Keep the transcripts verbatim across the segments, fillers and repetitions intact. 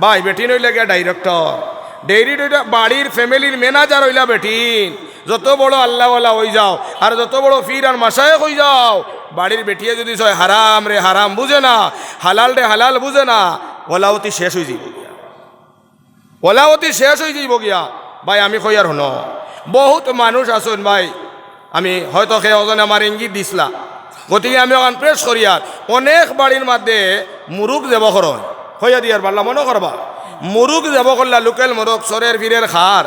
ভাই, বেটিন অইলা গিয়া director, ডেইরির অইলা বাড়ির familyর manager অইলা বেটিন। যত বড় আল্লাহওয়ালা অই যাও, আর যত বড় পীর আর মাশায়েখ অই যাও, বাড়ির বেটিয়ে যুদি কয় হারাম রে হারাম বুঝে না, হালাল রে হালাল বুঝে না, ওলা অতি শেষ অই যাইবো গিয়া। ওলা অতি শেষ অই যাইবো গিয়া। ভাই, আমি কইয়ার হুনো, বহুত মানুষ আছইন ভাই, আমি হয়তো কেউ একজনে আমারে ইঙ্গিত দিছলা, গতিকে আমি অখান পেশ করিয়ার। অনেক বাড়ির মাঝে মুরুগ জবো করইন, কইয়া দিয়ার পারলা মনো করবা, মুরুগ জবো করলা, local মুরুগ, চরের ফিরের খার,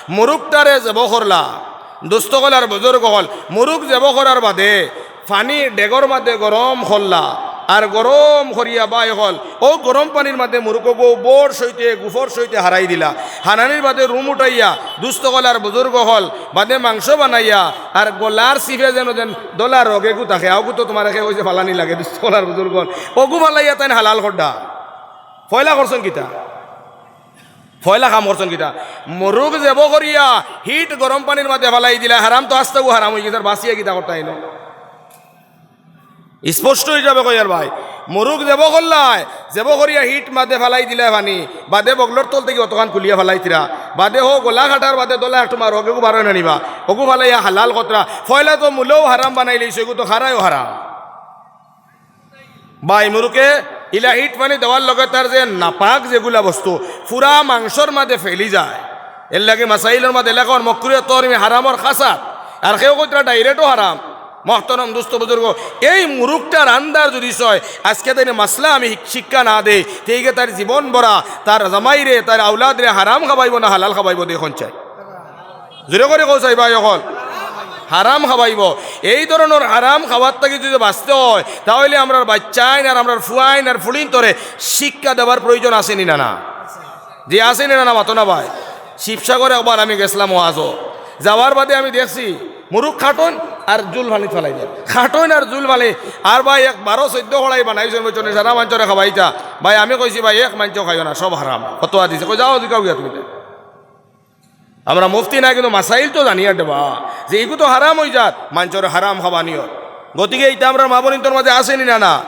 মুরুগটারে জবো করলা। দুস্ত অকল আর বুজুর্গ অকল, মুরুগ জবো করার বাদে পানি ডেগর মাঝে গরম করলা, আর গরম করিয়া ভাই অকল, অউ গরম পানির মাঝে মুরুগগু বড় সইতে, গুফর সইতে হারাই দিলা। হারানির বাদে রুম উঠাইয়া, দুস্ত অকল আর বুজুর্গ অকল, বাদে মাংস বানাইয়া, আর গলার চিপে যেন যেন দলা রগেগু থাকে, অগু তো তুমারে কেউ কইছে ফালানি লাগে, দুস্ত অকল আর বুজুর্গ অকল, অগু ফালাইয়া তাইন হালাল কররা। পয়লা করছইন কিতা? পয়লা কাম করছইন কিতা? মুরুগ জবো করিয়া heat গরম পানির মাঝে ফালাই দিলা, হারাম তো আস্তাগু হারাম অই গেছে, আর বাঁচিয়া কিতা করতা অইন? স্পষ্ট হিসাবে কইয়ার ভাই, মুরুগ জবো করলায়, জবো করিয়া heat মাঝে ফালাই দিলায় পানি, বাদে বগলর তল থাকি অতখান খুলিয়া ফালাইতরা, বাদে হউ গলা কাটার বাদে দলা একটু মারো, অগু বারো না নিবা, অগু ফালাইয়া হালাল করতরা। পয়লা তো মূলউ হারাম বানাইলাইছো, অগু তো খারায়ও হারাম। ভাই, মুরুগে ইলা heat পানি দেওয়ার লগে তার যে নাপাক যেগুলা বস্তু, পুরা মাংসর মাঝে ফেলি যায়। এরলাগি মাসাইলর মাঝে লেখা অর মকরুহে তহরিমে হারামর খাসাত। আর কেউ কইতরা directও হারাম। মহতরম দুস্ত বুজুর্গ, এই মুরুগটা রান্দার যুদি কয়, আজকে তাইন মাসলা আমি শিক-, শিক্ষা না দেই, তে ইগে তার জীবন ভরা, তার জামাইরে, তার আওলাদরে হারাম খাবাইবো না হালাল খাবাইবো, দেখইন চাই। জোরে করি কও চাই ভাই অকল, হারাম খাবাইবো। এই ধরনর হারাম খাবার থাকি যুদি বাঁচতে অয়, তা অইলে আমরার বাইচ্চাইন আর আমরার ফুয়াইন আর ফুড়িন্তরে শিক্ষা দেওয়ার প্রয়োজন আছে নি না? না, জি আছে নি না? না, মাতো না ভাই। শিবসাগর একবার আমি গেছলাম ওয়াজো, যাওয়ার বাদে আমি দেখছি মুরুগ কাটইন আর জুল পানিত ফালাই দেয়, কাটইন আর জুল পানি। আর ভাই, এক বারো চৈদ্দ কড়াই বানাইছইন, বুঝছো নি, সারা মানষরে খাবাইতা। ভাই, আমি কইছি, "ভাই, এক মানষেও খাইও না, সব হারাম।" ফতোয়া দিছে, কই, "যাও, জিকাও গিয়া তুমি।" আমরা মুফতি না, কিন্তু মাসাইল তো জানিয়ার দেবা যে ইগু তো হারাম অই যার, মানষরে হারাম খাবানি অর। গতিকে ইটা আমরার মা-বইনতর মাঝে আছে নি না? না।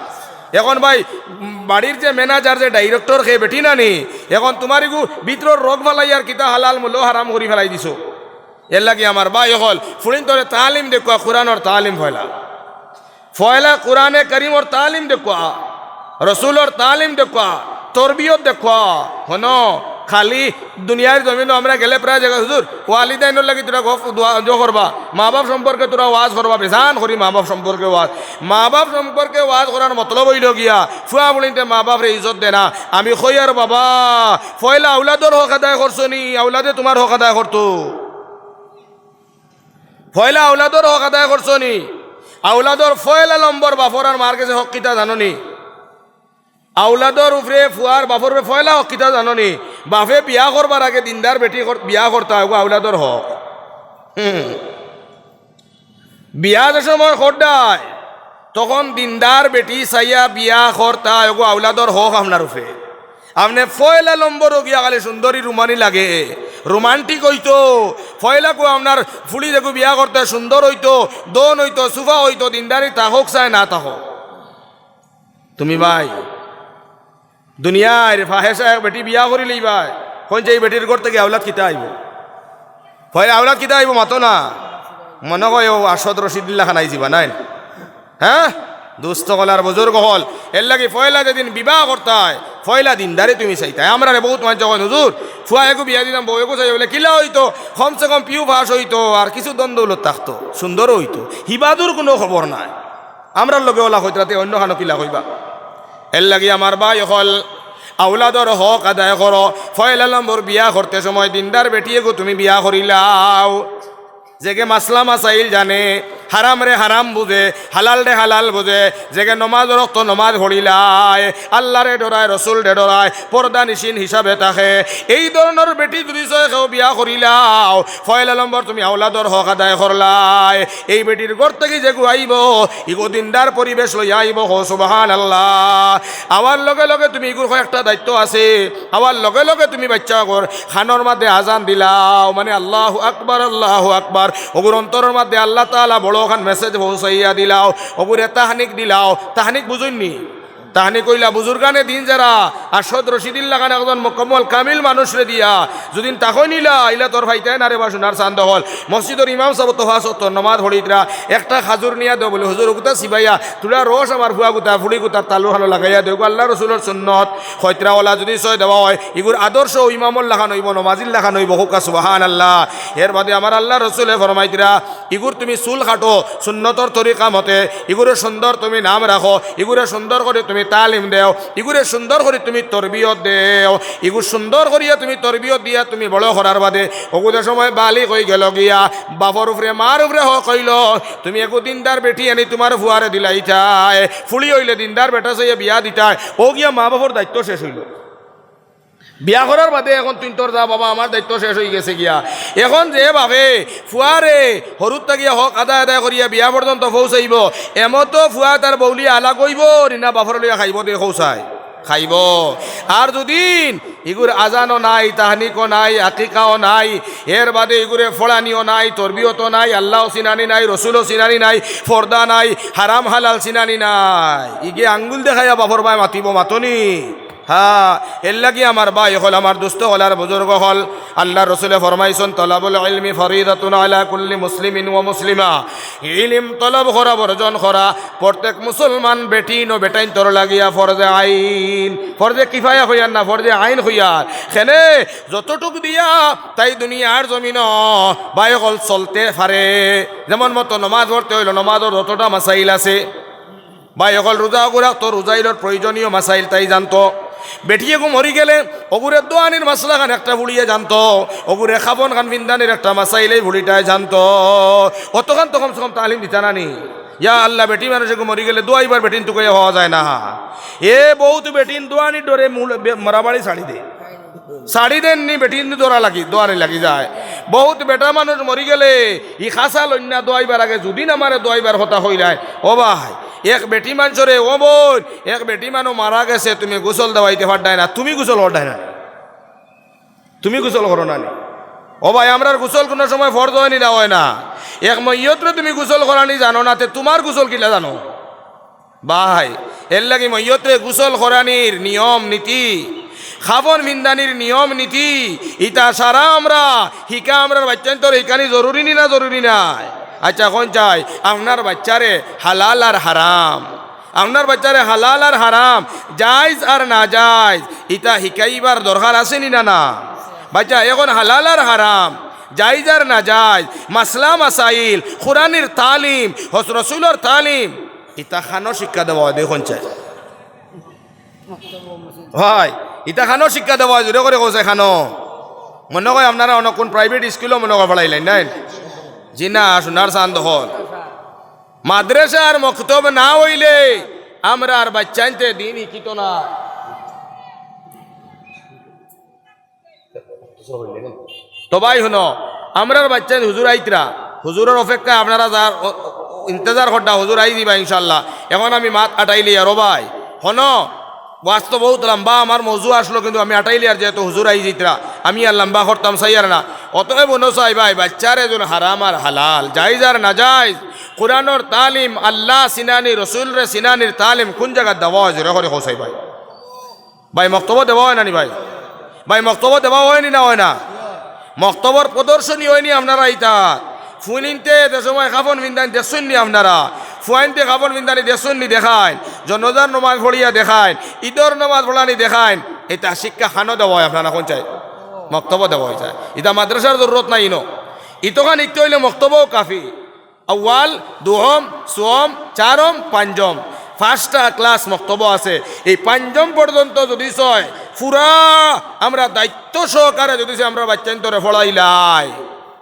এখন ভাই, উম, বাড়ির যে manager, যে director, হে বেটি না নি? এখন তুমার ইগু ভিতরর রগ ফালাইয়ার কিতা হালাল মূলও হারাম করি ফালাই দিছো। এরলাগি আমার ভাই অকল, ফুড়িন্তরে তালিম দেউক্কা, কুরআনর তালিম পয়লা। পয়লা কুরআনে করিমর তালিম দেউক্কা, রসুলর তালিম দেউক্কা, তরবিয়ত দেউক্কা। হুনো, খালি দুনিয়ার জমিনো আমরা গেলে প্রায় জাগাত, "হুজুর, ওয়ালিদাইনর লাগি তুরা গফ-, দোয়া, দোয়া করবা, মা-বাপ সম্পর্কে তুরা ওয়াজ করবা", বেজান করি মা-বাপ সম্পর্কে ওয়াজ। মা-বাপ সম্পর্কে ওয়াজ করার মতলব অইলো গিয়া, ফুয়া ফুড়িন্তে মা-বাপরে ইজ্জত দেয় না। আমি কইয়ার বাবা, পয়লা আওলাদর হক আদায় করছো নি, আওলাদে তুমার হক আদায় করতো। পয়লা আওলাদর হক আদায় করছো নি? আওলাদর পয়লা নম্বর বাপর আর মার গেছে হক কিতা জানো নি? আওলাদর উপরে ফুয়ার বাপর উপরে পয়লা হক কিতা জানো নি? বাপে বিয়া করবার আগে দিনদার বেটি কর-, বিয়া করতা, অগু আওলাদর হক। হুম। বিয়া যে সময় কররায়, তখন দিনদার বেটি চাইয়া বিয়া করতা, অগু আওলাদর হক আপনার উপরে। আপনে পয়লা নম্বরো গিয়া খালি সুন্দরী রুমানি লাগে, romantic অইতো। পয়লাগু আপনার ফুড়ি যেগু বিয়া করতে সুন্দর অইতো, দন অইতো, সুফা অইতো, দিনদারি থাকউক চায় না থাকউক। তুমি ভাই, দুনিয়ার ফাহেসা এক বেটি বিয়া করিলাইবায়, কইন যে ই বেটির ঘর থাকি আওলাদ কিতা আইবো? পয়লা আওলাদ কিতা আইবো মাতো না? মনো কয় অউ আরশদ রশিদুল্লাহ খান আইযিবা, নায় নি? হে? দুস্ত অকল আর বুজুর্গ অকল, এরলাগি পয়লা যেদিন বিবাহ করতায়, পয়লা দিনদারে তুমি চাইতায়। আমরারে বউত মানষে কইন, "হুজুর, ফুয়া এগু বিয়া দিতাম, বউ এগু চাইয়া বলে কিলা অইতো, কমসে কম পিউ পাশ অইতো, আর কিছু ধন দৌলত থাকতো, সুন্দরও অইতো।" হিবাদুর কুনু খবর নাই। আমরার লগে অলা কইতরা তে অইন্য খানো কিলা কইবা? এরলাগি আমার ভাই অকল, আওলাদর হক আদায় করো। পয়লা নম্বর বিয়া করতে সময় দিনদার বেটি এগু তুমি বিয়া করিলাও। যেগে মাসলা মাসাইল জানে, হারামরে হারাম বুঝে, হালালরে হালাল বুঝে, যেগে নমাজর অক্ত নমাজ পড়িলায়, আল্লারে ডরায়, রসুলরে ডরায়, পর্দানিশীন হিসাবে থাকে, এই ধরনর বেটি যুদি ছয় কেউ বিয়া করিলাও, পয়লা নম্বর তুমি আওলাদর হক আদায় করলায়। এই বেটির ঘর থাকি যেগু আইবো, ইগু দিনদার পরিবেশ লইয়া আইবো, কও সুবহানাল্লাহ। আওয়ার লগে লগে তুমি ইগুর কয়েকটা দায়িত্ব আছে, আওয়ার লগে লগে তুমি বাইচ্চাগর কানর মাঝে আজান দিলাও, মানে আল্লাহু আকবার, আল্লাহু আকবার। অগুর অন্তরর মাঝে আল্লাহ তাআলা বড় অখান message পৌঁছাইয়া দিলাও, অগুরে তাহনিক দিলাও। তাহনিক বুঝইন নি? তাহানি কইলা, বুজুর্গানে দিন যারা, আর সৎ রশিদির লাখান একজন মুকাম্মল কামিল মানুষরে দিয়া, যুদিন তাকইন ইলা, ইলা তোর ফাইতায় না রে বা সোনার চান্দ অকল। মসজিদর ইমাম সাব তো পাঁচ ওয়াক্ত নমাজ পড়িতরা, একটা খাজুর নিয়া দেও বুলে, হুজুর, ওগুতা চিবাইয়া, তুলা রস আমার ফুয়া গুতা, ফুড়ি গুতার তালু খানো লাগাইয়া দেও, আল্লার রসুলর সুন্নত। কইতরা অলা যুদি ছয় দেওয়া অয়, ইগুর আদর্শ ইমামর লাখান অইবো, নমাজির লাখান অইবো, কউক্কা সুবহানাল্লাহ। এরবাদে আমার আল্লার রসুলে ফরমাইতরা, ইগুর তুমি চুল কাটো সুন্নতর তরিকা মতে, ইগুরে সুন্দর তুমি নাম রাখো, ইগুরে সুন্দর করি তুমি তালিম দেও, ইগুরে সুন্দর করি তুমি তরবিয়ত দেও, ইগু সুন্দর করিয়া তুমি তরবিয়ত দিয়া তুমি বড় করার বাদে অগুদে সময় বালিগ অইগেলো গিয়া, বাপর উপরে মার উপরে হক অইলো, তুমি এগু দিনদার বেটি আনি তুমার ফুয়ারে দিলাইতায়, ফুড়ি অইলে দিনদার বেটা চাইয়া বিয়া দিতায়, অউ গিয়া মা বাপর দায়িত্ব শেষ অইলো। বিয়া করার বাদে এখন তুইন তোর যা বাবা, আমার দায়িত্ব শেষ অইগেছে গিয়া। এখন যে বাপে ফুয়ারে হুরুত্তা গিয়া হক আদায় আদায় করিয়া বিয়া পর্যন্ত পৌঁছাইবো, এমতো ফুয়া তার বউলিয়া আলাগ অইবো নি না বাপরে লইয়া খাইবো দে কউছাই? খাইবো। আর যুদিন ইগুর আজানও নাই, তাহনিকও নাই, আকিকাও নাই, এরবাদে ইগুরে ফড়ানিও নাই, তরবিয়তও নাই, আল্লাও চিনানি নাই, রসুলও চিনানি নাই, পর্দা নাই, হারাম হালাল চিনানি নাই, ইগে আঙ্গুল দেখাইয়া বাপর বায় মাতিবো, মাতোনি? হ্যাঁ, এরলাগি আমার ভাই অকল, আমার দুস্ত অকল আর বুজুর্গ অকল, আল্লার রসুলে ফরমাইছইন, "তলাবুল ইলমি ফরিদাতুন আলা কুল্লি মুসলিমিন ওয়া মুসলিমা।" ইলিম তলব করা, অর্জন করা, প্রত্যেক মুসলমান বেটিন ও বেটাইন্তর লাগিয়া ফরজে আইন। ফরজে কিফায়া কইয়ার না, ফরজে আইন কইয়ার। কেনে যতটুক দিয়া তাই দুনিয়ার জমিনো ভাই অকল চলতে পারে। যেমন মতো নমাজ পড়তে অইলো, নমাজর যতটা মাসাইল আছে, ভাই অকল রোজা অগু রাখতো, রোজাইলর প্রয়োজনীয় মাসাইল তাই জানতো। বেটি এগু মরি গেলে অগুরে দোয়ানির মাসলাখান একটা ফুড়িয়ে জানতো, অগুরে কাফন খান ফিন্দানির একটা মাসাইল এই ফুড়িটায় জানতো। অতখান তো কমসে কম তালিম দিতা না নি? ইয়া আল্লাহ, বেটি মানুষ এগু মরি গেলে দোয়াইবার বেটিন তুকাইয়া পাওয়া যায় না। এ বউত বেটিন দোয়ানির ডরে মূল বে-, মরাবাড়ি ছাড়ি দে। ছাড়ি দেন নি, বেটিন দোয়ানি লাগি, দোয়ানি লাগি যায়। বউত বেটা মানুষ মরি গেলে ই খাসা লইন্না দোয়াইবার আগে যুদিন আমারে দোয়াইবার কথা কইলায়, ও ভাই, এক বেটি মানষরে, ও বইন, এক বেটি মানুষ মারা গেছে, তুমি গোসল দেওয়াইতে পারতায় না, তুমি গোসল করতায় না, তুমি গোসল করো না নি? ও ভাই, আমরার গোসল কুনু সময় ফরজ অয়নি না অয় না? এক মইয়তরে তুমি গোসল করানি জানো না, তে তুমার গোসল কিলা জানো? ভাই, এরলাগি মইয়তরে গোসল করানির নিয়ম নীতি, কাফন ফিন্দানির নিয়ম নীতি, ইতা সারা আমরা হিকা, আমরার বাইচ্চাইন্তরে হিকানি জরুরি নি না জরুরি নায়? আইচ্ছা, কইন চাই, আপনার বাইচ্চারে হালাল আর হারাম, আপনার বাইচ্চারে হালাল আর হারাম, জায়েজ আর নাজায়েজ, ইতা হিকাইবার দরকার আছে নি না না? বাইচ্চা, এখন হালাল আর হারাম, জায়েজ আর নাজায়েজ, মাসলা মাসাইল, কুরআনির তালিম, হজ রসুলর তালিম, ইতা কানো শিক্ষা দেওয়া অয়, দেখইন চাই। ভাই, ইতা কানো শিক্ষা দেওয়া অয়, জোরে করি কও চাই কানো। মনো কয় আপনারা অনো কুন private স্কুলো মনো কয় পড়াইলাইন, নায়? জি না, সোনার চান্দ অকল। মাদ্রাসা আর মক্তব না অইলে আমরার বাইচ্চাইন্তে দিন হিকিতো না। তো ভাই হুনো, আমরার বাইচ্চাইন হুজুর আইতরা, হুজুরর অপেক্ষায় আপনারা যার, অ-, অ-, ইন্তেজার কররা, হুজুর আইযিবা ইনশাআল্লাহ। এখন আমি মাত আটাইলিয়ার, ও ভাই, হুনো, ওয়াজ তো বউত লাম্বা আমার মৌজু আছলো, কিন্তু আমি আটাইলিয়ার যেহেতু হুজুর আইযিতরা, আমি আর লাম্বা করতাম চাইয়ার না। অতএব হুনো চাই ভাই, বাইচ্চারে যেন হারাম আর হালাল, জায়েজ আর নাজায়েজ, কুরআনর তালিম, আল্লাহ চিনানি, রসুলরে চিনানির তালিম কুন জাগাত দেওয়া অয়, জোরে করি কও চাই ভাই। ভাই, মক্তবো দেওয়া অয় না নি ভাই? ভাই, মক্তবো দেওয়া অয়নি না অয় না? মক্তবর প্রদর্শনী অয়নি আপনারা ইতা? ফুয়াইন্তে যে সময় কাফন ফিন্দাইন দেখছইন নি আপনারা? ফুয়াইন্তে কাফন ফিন্দানি দেখছইন নি? দেখাইন। জনাজার নমাজ পড়িয়া দেখাইন। ইদর নমাজ পড়ানি দেখাইন। ইতা শিক্ষা কানো দেওয়া অয় আপনারা কইন চাই? মক্তবো দেওয়া অয় চাই। ইতা মাদ্রাসার জরুরত নাই ইনো। ইতখান হিকতে অইলে মক্তবো কাফি। আউয়াল, দুহম, সুহম, চারম, পাঞ্জম, পাঁচটা ক্লাস মক্তব আছে। এই পাঞ্জম পর্যন্ত যুদি ছয়, পুরা আমরা দায়িত্ব সহকারে যুদি সে আমরা বাইচ্চাইন্তরে পড়াইলাই,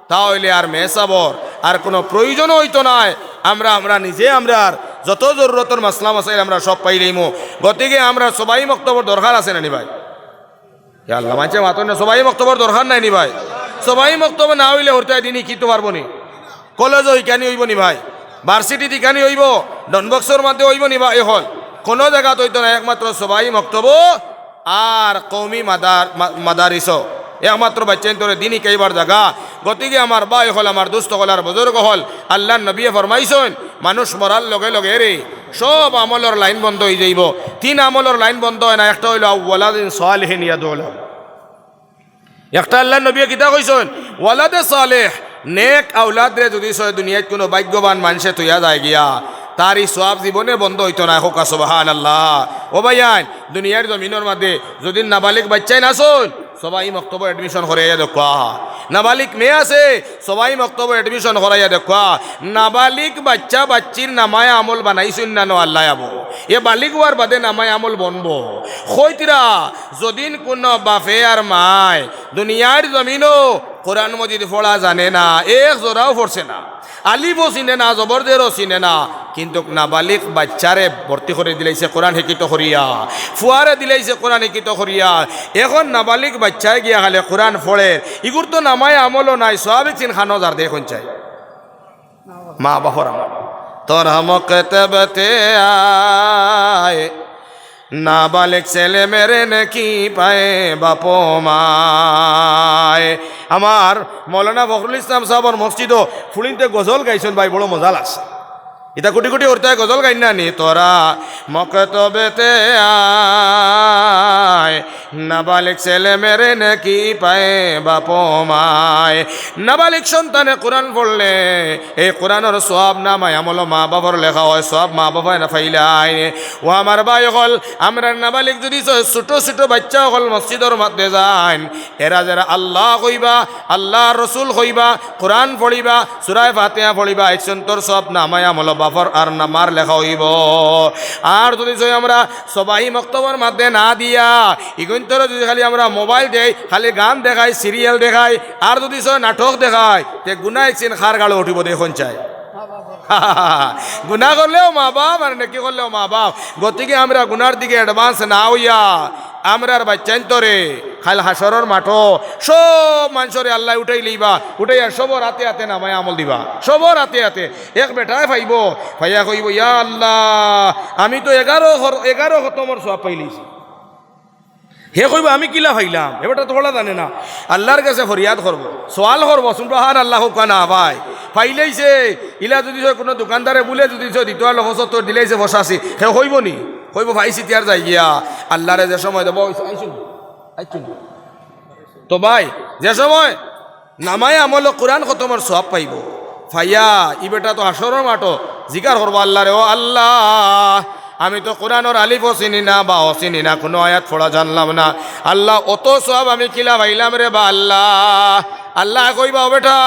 তা অইলে আর মেসাবর আর কুনু প্রয়োজন অইতো নায়। আমরা, আমরা নিজে আমরার যত জরুরতর মাসলা মাসাইল আমরা সব পাইলাইমু। গতিকে আমরা সবাই মক্তবর দরকার আছে না নি ভাই? ইয়া আল্লাহ, মানষে মাতইন না, সবাই মক্তবর দরকার নাই নি ভাই? সবাই মক্তব না অইলে হরতায় দিন হিকিতো পারবো নি? কলেজো হিকানি অইবো নি ভাই? ভার্সিটিত হিকানি অইবো? ডনবক্সর মাঝে অইবো নি ভাই? অখন কুনু জাগাত অইতো না, একমাত্র সবাই মক্তব আর কওমি মাদার-, মা-, মাদারিসো, একমাত্র বাইচ্চাইন্তরে দিন হিকাইবার জাগা। গতিকে আমার ভাই অকল, আমার দুস্ত অকল আর বুজুর্গ অকল, আল্লার নবীয়ে ফরমাইছইন, মানুষ মরার লগে লগে রে, সব আমলর লাইন বন্ধ অইযাইবো। তিন আমলর লাইন বন্ধ অয় না, একটা অইলো আও ওয়ালাদিন সালিহিন ইয়াদউ লাহু। একটা আল্লার নবীয়ে কিতা কইছইন? ওয়ালাদে সালেহ, নেক আওলাদরে যুদি ছয় দুনিয়াত কুনু ভাগ্যবান মানষে থইয়া যায় গিয়া, তার ই সওয়াব জীবনে বন্ধ অইতো নায়। কউক্কা সুবহানাল্লাহ। ও ভাইয়াইন, দুনিয়ার জমিনর মাঝে যুদি নাবালিগ বাইচ্চাইন আছইন, সবাই মক্তবো admission করাইয়া দেউক্কা। নাবালিগ মেয়ে আছে, সবাই মক্তবো admission করাইয়া দেউক্কা। নাবালিগ বাইচ্চা বাইচ্চির নামায় আমল বানাইছইন না নু আল্লায় আবু। এ বালিগ অওয়ার বাদে নামায় আমল বনবো। কইতরা, যদিন কুনু বাফে আর মায় দুনিয়ার জমিনো কোরআন মজিদ পড়া জানে না, এক জোড়াও পড়ছে না, আলিফও চিনে না, জবর জেরও চিনে না, কিন্তুক নাবালিগ বাইচ্চারে ভর্তি করি দিলাইছে কোরআন হিকিতো করিয়া, ফুয়ারে দিলাইছে কোরআন হিকিতো করিয়া। এখন নাবালিগ বাইচ্চায় গিয়া খালি কোরআন পড়ের, ইগুর তো নামায় আমলও নাই, সওয়াব ইকশিন খানো যার দেখইন চাই। মা বাফর আমল। তোরা মক্তবতে আয়, নাবালিগ ছেলে মেরে নেকি পায় বাপ মায়। আমার মৌলানা ফখরুল ইসলাম সাবর মসজিদো ফুড়িন্তে গজল গাইছইন ভাই, বড় মজা লাগছে। ইতা কুটি কুটি অইরতায় গজল গাইন না নি, তোরা মক্তবতে আয়, নাবালিগ ছেলে মেরে নেকি পায় বাপ মায়। নাবালিগ সন্তানে কোরআন পড়লে এই কোরআনর সওয়াব নামায় আমল মা বাফর লেখা অয়, সওয়াব মা বাফে না পাইলাইন। ও আমার ভাই অকল, আমরার নাবালিগ যুদি ছো-, ছোট ছোট বাইচ্চা অকল মসজিদর মাঝে যাইন, এরা যেরা আল্লাহ কইবা, আল্লার রসুল কইবা, কোরআন পড়িবা, সূরায়ে ফাতিহা পড়িবা, একশনতর সওয়াব নামায় আমল বাফর আর না মার লেখা অইবো। আর যুদি ছো আমরা সবাই মক্তবর মাঝে না দিয়া, ইগুইন্তরে যুদি খালি আমরা মোবাইল দেই, খালি গান দেখাই, serial দেখাই, আর যুদি ছো নাটক দেখাই, তে গুনা একশিন খার গালো উঠিবো দেখইন চাই। গুনা করলেও মা বাফ আর নেকি করলেও মা বাফ। গতিকে আমরা গুনার দিকে advance না অইয়া, আমরার বাইচ্চাইন্তরে কাইল হাশরর মাঠো সব মানষরে আল্লায় উঠাইলাইবা, উঠাইয়া সবর আতে আতে নামায় আমল দিবা, সবর আতে আতে। এক বেটায় পাইবো, পাইয়া কইবো, "ইয়া আল্লাহ, আমি তো এগারো খর-, এগারো খতমর সওয়াব পাইলাইছি।" হে কইবো, "আমি কিলা পাইলাম?" হে বেটা তো পড়া জানে না। আল্লার গেছে ফরিয়াদ করবো, সওয়াল করবো, সুবহানাল্লাহ কউক্কা না ভাই। পাইলাইছে, ইলা যুদি ছো কুনু দোকানদারে বুলে যুদি ছো দিতো আলো পঁচাত্তর দিলাইছে পঁচাশি, হে কইবো নি? কইবো, "পাইছি, তিয়ার যাই গিয়া।" আল্লারে যে সময় দেবো, আইছইন, আইছইন। তো ভাই, যে সময় নামায় আমল কোরআন খতমর সওয়াব পাইবো, পাইয়া ই বেটা তো হাশরর মাঠো জিকার করবো আল্লারে, "ও আল্লাহ, আমি তো কোরআনর আলিফও চিনি না, বাও চিনি না, কুনু আয়াত পড়া জানলাম না। আল্লাহ, অত সওয়াব আমি কিলা পাইলাম রে বা আল্লাহ।" আল্লায় কইবা, "ও বেটা,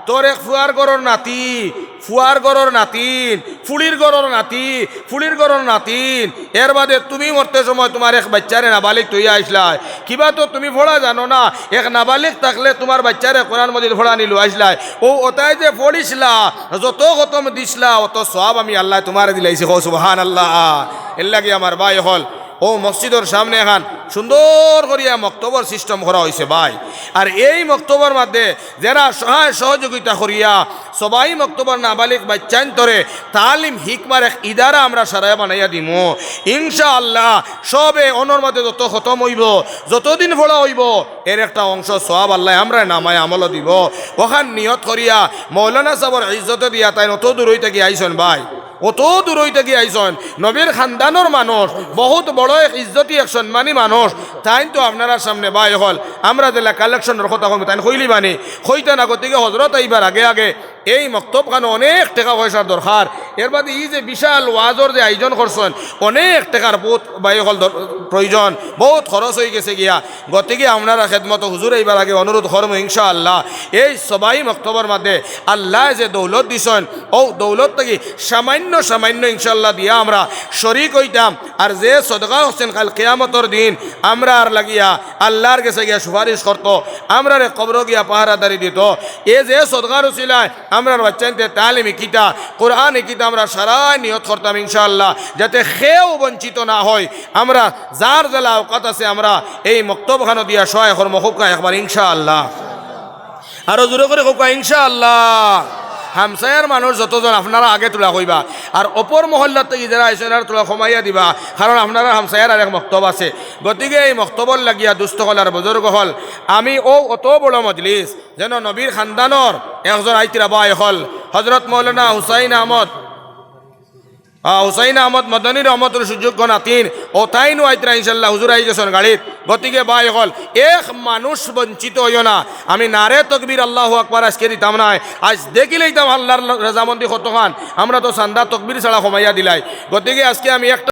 তোর এক ফুয়ার ঘরর নাতি, ফুয়ার ঘরর নাতিন, ফুড়ির ঘরর নাতি, ফুড়ির ঘরর নাতিন, এর বাদে তুমি মরতে সময় তুমার এক বাইচ্চারে নাবালিগ থইয়া আইছলায়। কিবা তো তুমি পড়া জানো না, এক নাবালিগ থাকলে তুমার বাইচ্চারে কোরআন মজিদ পড়ানি লওয়াইছলায়। অউ অতায় যে পড়িছলা, যত খতম দিছলা, অত সওয়াব আমি আল্লায় তুমারে দিলাইছি।" কও সুবহানাল্লাহ। এরলাগি আমার ভাই অকল, অউ মসজিদর সামনে এখান সুন্দর করিয়া মক্তবর system করা অইছে ভাই। আর এই মক্তবর মাঝে যেরা সহায় সহযোগিতা করিয়া সবাই মক্তবর নাবালিগ বাইচ্চাইন্তরে তালিম হিকমার এক ইদারা আমরা সারাইয়া বানাইয়া দিমু। ইনশাআল্লাহ, সবে অনর মাঝে যত খতম অইবো, যতদিন পড়া অইবো, এর একটা অংশ সওয়াব আল্লায় আমরারে নামায় আমলো দিবো। অখান নিয়ত করিয়া মৌলানা সাবর ইজ্জতে দিয়া তাইন অত দূরই থাকি আইছইন ভাই, অত দূরই থাকি আইছইন। নবীর খানদানর মানুষ, বহুত বড় এক ইজ্জতি, এক সম্মানী মানুষ। তাইন তো আপনারার সামনে ভাই অকল, আমরা যেলা collectionর কথা কইমু, তাইন কইলিবা নি, কইতা না। গতিকে হজরত আইবার আগে আগে এই মক্তবখানো অনেক টেকা পয়সার দরকার। এর বাদে ই যে বিশাল ওয়াজর যে আয়োজন করছইন, অনেক টেকার বহুত ভাই অকল দর-, প্রয়োজন, বহুত খরচ অইগেছে গিয়া। গতিকে আপনারা খেদমতো হুজুর আইবার আগে অনুরোধ করমু ইনশাআল্লাহ, এই সবাই মক্তবর মাঝে আল্লায় যে দৌলত দিছইন, অউ দৌলত থাকি সামান্য সামান্য ইনশাআল্লাহ দিয়া আমরা শরিক অইতাম। আর যে সদকা করছইন, কাইল কিয়ামতর দিন আমরার লাগিয়া আল্লার গেছে গিয়া সুপারিশ করতো, আমরারে কবরো গিয়া পাহারাদারি দিতো। এ যে সদকার উসিলায় আমরার বাইচ্চাইন্তে তালিম হিকিতা, কোরআন হিকিতা, আমরা সারায় নিয়ত করতাম ইনশাআল্লাহ, যাতে কেউ বঞ্চিত না অয়। আমরা যার যেলা আওকাত আছে, আমরা এই মক্তবখানো দিয়া সহায় করমু, কউক্কা একবার ইনশাআল্লাহ। আরো জোরে করি কউক্কা ইনশাআল্লাহ। হামসায়ার মানুষ যতজন আপনারা আগে তুলা কইবা, আর অপর মহল্লার থাকি যেরা আইছইন এরা তুলা কমাইয়া দিবা, কারণ আপনারার হামসায়ার আরেক মক্তব আছে। গতিকে এই মক্তবর লাগিয়া দুস্ত অকল আর বুজুর্গ অকল, আমি অউ অত বড় মজলিস, যেন নবীর খানদানর একজন আইতরা ভাই অকল, হজরত মৌলানা হুসাইন আহমদ আহ, হুসাইন আহমদ মদনী রহমতুল্লাহ সুযোগ্য নাতিন, ও তাইনও আইতরা ইনশাল্লাহ, হুজুর আই গেছইন গাড়িত। গতিকে ভাই অকল, এক মানুষ বঞ্চিত অইও না। আমি নারে তকবীর আল্লাহু আকবার আজকে দিতাম নায়, আইজ দেখিলাইতাম আল্লাহর রজামন্দি কতখান। আমরা তো চান্দা তকবীর ছাড়া কমাইয়া দিলাই। গতিকে আজকে আমি একটা